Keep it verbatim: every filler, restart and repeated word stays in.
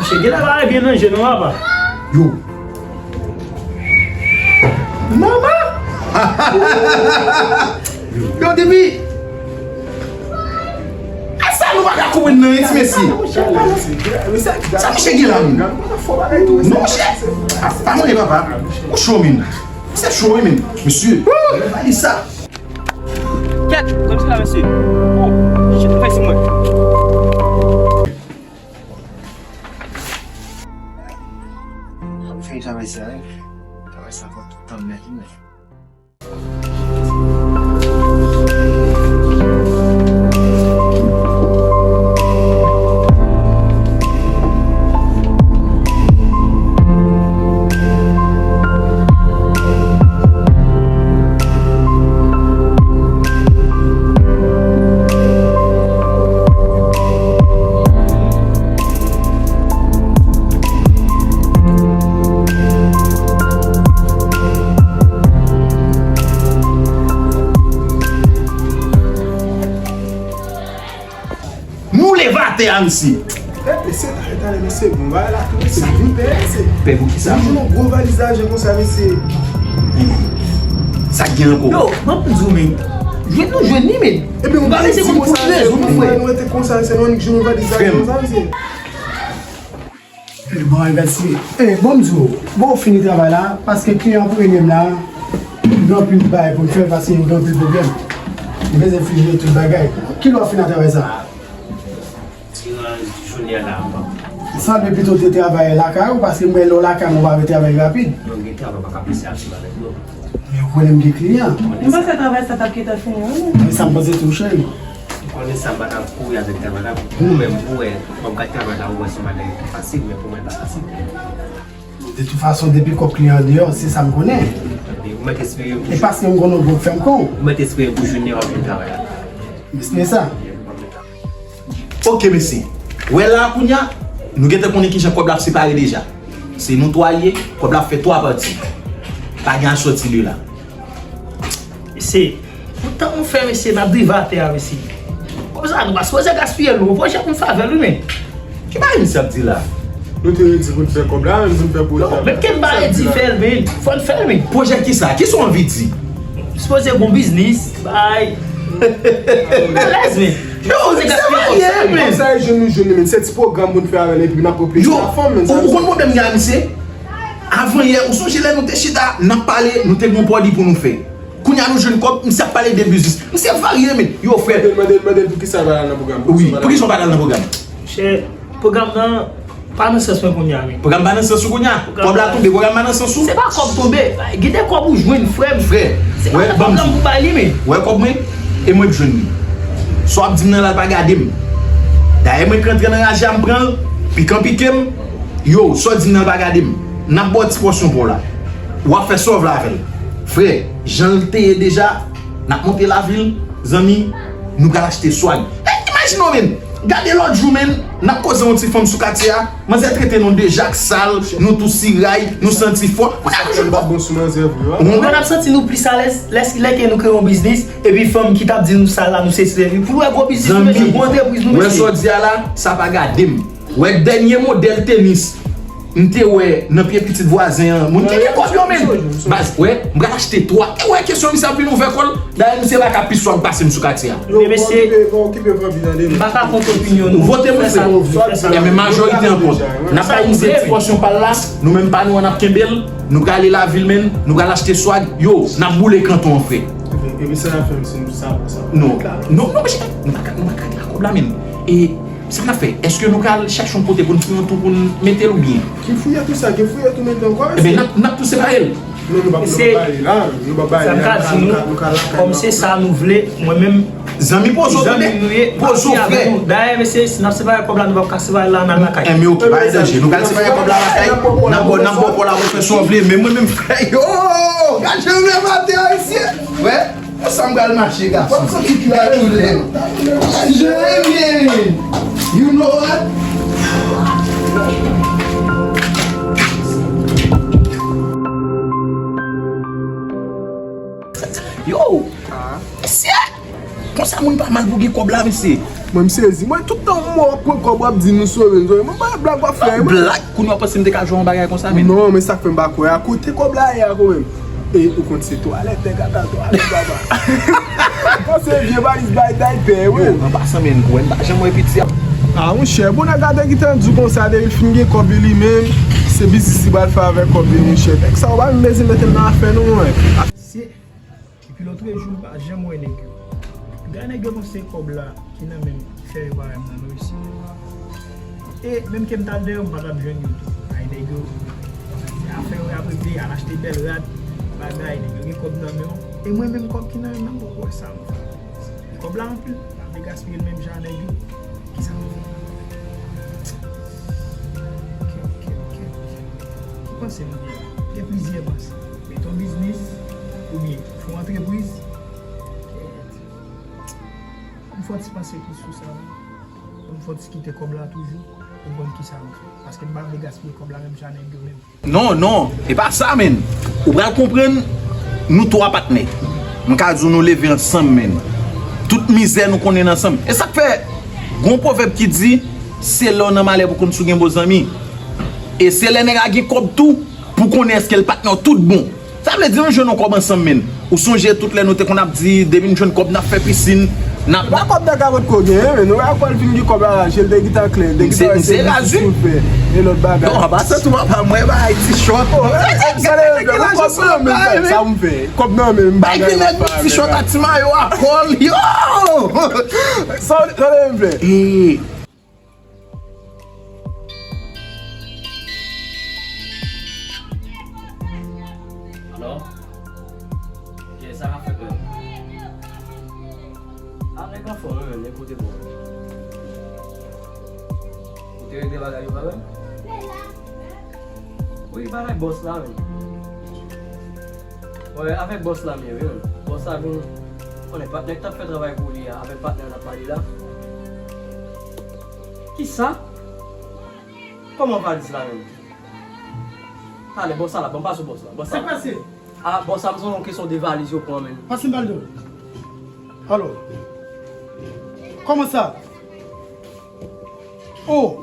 Misye genlè pa byen nan je non, papa. Yo. Manman! Yo, depi. A sa nou pa ka konprann nan, ti mesye. Sa misye gen la, menm? Non, monchè. A, pa mande papa. Ou cho, menm. Se cho, wi, menm. Mesye, pa li sa. Kèt, kòm se la, mesye. Oh, shit, fè si mwen. Fè travay sa, wi. Travay sa fò tout tan nèt, wi. Nou leve atè a, mesye. Eh, mesye, talè, talè, mesye, bon, bagay la tou, mesye, vin pè, mesye. Pè pou ki sa? Ou jwenn yon gwo valiz lajan konsa, mesye. Sa k gen ankò? Yo, m ap di w, men. Jwenn nou jwenn li, men. Epi, ou pa mesye konn pou rezon, mon frè. Nou rete konsa, se nou ki jwenn yon valiz lajan konsa, mesye. Eh, bon, anivèsè. Eh, bon, m di w, bon, w fini travay la, paske kliyan premye m la, gen anpil bagay pou m fè, paske gen anpil pwoblèm. M bezwen fini tout bagay. Kilè w fin nan travay sa? Ti ran jounen an la, papa. Sanble pito w te travay lakay ou, paske m wè lè w lakay mwen, w pa vle travay rapid. Non, gen travay, pa ka pase asou avèk yo. Men ou konnen m gen kliyan. M panse travay sa t ap gentan fini, wi. Men sa m panse tou, cheri. Ou konnen sa m pa t ap kouri avèk travay la. Ou menm, ou wè, fò m gad travay la, ou wè se yon bagay ki fasil, men pou mwen, li pa fasil. De tout fason, depi kòb kliyan an deyò, se sa m konnen. Ou mèt espere pou... E paske m konnen w fè m kon. Ou mèt espere pou jounen w ap jwenn travay la. M espere sa. Ok, mesye. Wè la, kounye a, nou gentan konnen kijan kòb la ap separe deja. Se nou twa l ye, kòb la ap fè twa pati. Pa gen asòti de la. Mesye, pou tan nou fè, mesye, n ap drive atè a, mesye. Kòb sa, nou pa sipoze gaspiye l, non. Pwojè pou n fè avè l, wi, men. Ki bagay misye ap di la? Nou te redi pou n fè kòb la, menm si n fè pwojè. Non, menm ke n pa redi fè l, men. Fò n fè l, men. Pwojè kisa? Kisa w anvi di? Sipoze gon biznis, bay. Alèz, men. Yo, se varye, men. Kòb sa, e jwenn nou jwenn li, men. Se ti pwogram pou n fè avè l, epi n ap replete la fanm, men. Yo, ou konn pwoblèm gen a misye? Avan yè, ou sonje lè nou te chita, n ap pale, nou te gon pwòdi pou nou fè. Kounye a nou jwenn kòb, misye ap pale de biznis. Misye varye, men. Yo, frè. Mande l, mande l, mande l poukisa l pa al nan pwogram. Wi, poukisa w pa al nan pwogram? Monchè, pwogram nan pa nan sans mwen kounye a, men. Pwogram pa nan sans ou kounye a? Kòb la tonbe, pwogram pa nan sans ou? Se pa kòb tonbe, gen de kòb ou jwenn, frè m. Frè, se pa nan kòb la pou bay li, men. Wè kòb mwen, e mwen k jwenn li. Sa w ap di m nan la, l pa gade m. Dayè, mwen k rantre nan raje a, m pran l, pikan pike m. Yo, sa w di m nan, l pa gade m. N ap ba w ti pòsyon pa w la. W ap fè sa w vle avè l. Frè, jan l te ye deja, n ap monte lavil, zanmi, nou pral achte swag. Hey, imajine w, men! Gade lòt jou, men, n ap koze yon ti fanm sou katye a, manzè trete nou de jak sal, nou tou siray, nou santi fò. Kounye a nou jwenn kòb. Bon sou manzè vre, wi. Ou konprann? N ap santi nou plis alèz lè, lè ke nou kreye yon biznis, epi fanm ki t ap di nou sal la, nou se sèvi. Pou nou wè gwo biznis nou, mesye, gwo antrepriz nou, mesye. Wè sa w di a la, sa pa gade m. Wè dènye modèl tenis m te wè nan pye pitit vwazen an. Moun ki gen kòb yo menm. Baz, wè, m pral achte twa. E wè kesyon misye ap vin ouvè kò l. Dayè, misye pa ka pi swag pase m sou katye a. Men mesye, m pa ka kont opinyon nou. Vote pou fè sa nou vle. Ebyen, majorite an kont. N ap ba misye ti pòsyon pa l la. Nou menm pa nou an, n ap kenbe l. Nou prale lavil, menn. Nou pral achte swag. Yo, n ap boule kanton an, frè. Ebyen, ebyen, sa n ap fè, misye, nou sa, sa. Non. Non, non, mesye, nou pa ka, nou pa ka gen kòb la, menn. E Sa n ap fè? Èske nou pral chache yon kote pou n fè yon tou pou n mete l oubyen? Ki fouye tou sa, ki fouye tou mete ankò, mesye? Ebyen, n ap, n ap tou separe l. Non, nou p ap, nou p ap bale la, nou p ap bale la, nou ka, nou ka lakay. Kòm se sa nou vle, mwen menm, zanmi pozo, zanmi nou ye, pozo, frè. Dayè, mesye, si n ap separe kòb la, nou p ap ka separe l la, n al lakay. Enben, oke, pa gen danje. Nou pral separe kòb la lakay, n ap ba w, n ap ba w kòb la pou fè sa w vle, men mwen menm, frè, yo, gad jan m leve atè a, mesye. Wè. Sa m pral mache, gason. W ap santi ki la toulè. Jeremy, you know what? Yo! Mesye! Konsa Moun pa mal pou gen kòb la, mesye. Mwen, m sezi. Mwen, tout tan mwen ap pran kòb, w ap di nou sove, nou sove. Mwen, pa blag w ap fè, mwen. Blag? Kounye a w panse m te ka jwe yon bagay konsa, men. Non, men sa k fè m pa kwè a. Kote kòb la ye a, kanmenm? E, ou konn se twalèt, nèg ap al twalèt, papa. Panse vye valiz bay daypè, wi. Yo, an pasan, men, wè, m pa janm wè piti a. A, monchè, bon, nèg la te gentan di w konsa, depi l fin gen kòb li, li menm, se biznis li pral fè avèk kòb li, monchè. Nèg sa, w pa menm bezwen mete l nan afè nou, mwen. Se Epi lòt jou, m pa janm wè nèg yo. Gade nèg yo panse kòb la ki nan men m fè yo pa wè m nan non isi. E menm ke m t al dèyè, m pa t ap jwenn yo tou. Ay nèg yo, se afè yo y ap regle, al achte bèl rad, bagay, nèg yo gen kòb nan men yo. E mwen menm kòb ki nan men m nan, m poko wè sa m fè. Kòb la anpil, m ap degaspiye l menm jan a nèg yo. Kisa m fè? Kèt, kèt, kèt. Ki panse m gen la? Gen plizyè panse. Mete yon biznis, oubyen fè yon antrepriz. Kèt. Fò m fè yon ti panse plis sou sa, wi. Fò m fè yon ti kite kòb la toujou, pou m konn kisa m fè. Paske m pa vle gaspiye kòb la menm jan nèg yo menm. Non, non, e pa sa, menn. Ou pral konprann, nou twa patnè. M ka di w nou leve ansanm, menn. Tout mizè nou konnen ansanm. E sa k fè, gon pwovèb ki di, se lè w nan malè pou konn si w gen bon zanmi. E se lè nèg la gen kòb tou, pou konnen èske l patnè w tout bon. Sa vle di nou jwenn yon kòb ansanm, menn. Ou sonje tout lè nou te konn ap di, depi n jwenn kòb, n ap fè pisin, n ap. Pa kòb nan kapòt ko gen, men nou wè akwè l vin gen kòb la, je l te gentan klè, l te gentan wè se biznis pou l fè, e lòt bagay. Non, an pasan tou, papa, mwen bagay ti chòt. Gade, gade, kòb nan men m, sa m fè. Kòb nan men m, bagay. Bay ti nèg ti chòt ak ti mayo a kò l, yo! Sa, gade, m fè. Alò? Kiyès sa k ap fè pè? A, nèg anfòm, wi, men, men kote bon. Ou te regle bagay yo, pa vre? Wi, bagay bòs la, men. Wè, avèk bòs la m ye, wi, men. Bòs la vin, konnen patnè k t ap fè travay pou li a, avèk patnè a n ap pale la. Kisa? Kòman valiz la menm? Talè, bòs la, ban m pase bòs la. Bòs la. Sa k pase? A, bòs la, m sonje yon kesyon de valiz yo pran menm. Pase m ba l do. Alò. Kòman sa? Oh!